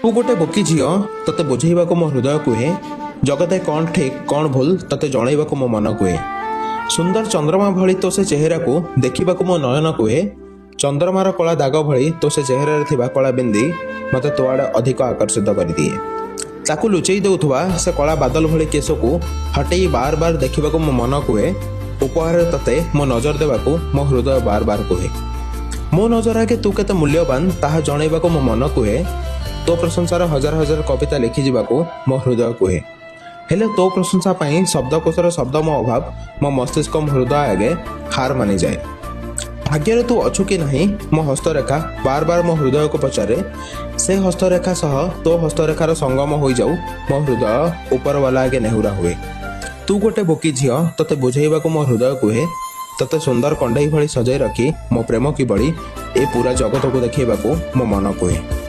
ତୁ ଗୋଟେ ବୋକି ଝିଅ, ତତେ ବୁଝେଇବାକୁ ମୋ ହୃଦୟ କୁହେ। ଜଗତେ କ'ଣ ଠିକ୍ କ'ଣ ଭୁଲ, ତତେ ଜଣେଇବାକୁ ମୋ ମନ କୁହେ। ସୁନ୍ଦର ଚନ୍ଦ୍ରମା ଭଳି ତୋ ସେ ଚେହେରାକୁ ଦେଖିବାକୁ ମୋ ନୟନ କୁହେ। ଚନ୍ଦ୍ରମାର କଳା ଦାଗ ଭଳି ତୋ ସେ ଚେହେରାରେ ଥିବା କଳା ବିନ୍ଦି ମୋତେ ତୋ ଆଡ଼େ ଅଧିକ ଆକର୍ଷିତ କରିଦିଏ। ତାକୁ ଲୁଚେଇ ଦେଉଥିବା ସେ କଳା ବାଦଲ ଭଳି କେଶକୁ ହଟେଇ ବାର ବାର ଦେଖିବାକୁ ମୋ ମନ କୁହେ। ଉପହାରରେ ତତେ ମୋ ନଜର ଦେବାକୁ ମୋ ହୃଦୟ ବାର ବାର କୁହେ। ମୋ ନଜର ଆଗେ ତୁ କେତେ ମୂଲ୍ୟବାନ, ତାହା ଜଣେଇବାକୁ ମୋ ମନ କୁହେ। ତୋ ପ୍ରଶଂସାର ହଜାର ହଜାର କବିତା ଲେଖିଯିବାକୁ ମୋ ହୃଦୟ କୁହେ। ହେଲେ ତୋ ପ୍ରଶଂସା ପାଇଁ ଶବ୍ଦକୋଷର ଶବ୍ଦ ମୋ ଅଭାବ, ମୋ ମସ୍ତିଷ୍କ ମୋ ହୃଦୟ ଆଗେ ହାର ମାନିଯାଏ। ଭାଗ୍ୟରେ ତୁ ଅଛୁ କି ନାହିଁ, ମୋ ହସ୍ତରେଖା ବାର ବାର ମୋ ହୃଦୟକୁ ପଚାରେ। ସେ ହସ୍ତରେଖା ସହ ତୋ ହସ୍ତରେଖାର ସଙ୍ଗମ ହୋଇଯାଉ, ମୋ ହୃଦୟ ଉପରବାଲା ଆଗେ ନେହୁରା ହୁଏ। ତୁ ଗୋଟେ ବୋକି ଝିଅ, ତତେ ବୁଝେଇବାକୁ ମୋ ହୃଦୟ କୁହେ। ତତେ ସୁନ୍ଦର କଣ୍ଢେଇ ଭଳି ସଜାଇ ରଖି ମୋ ପ୍ରେମ କିଭଳି ଏ ପୁରା ଜଗତକୁ ଦେଖେଇବାକୁ ମୋ ମନ କୁହେ।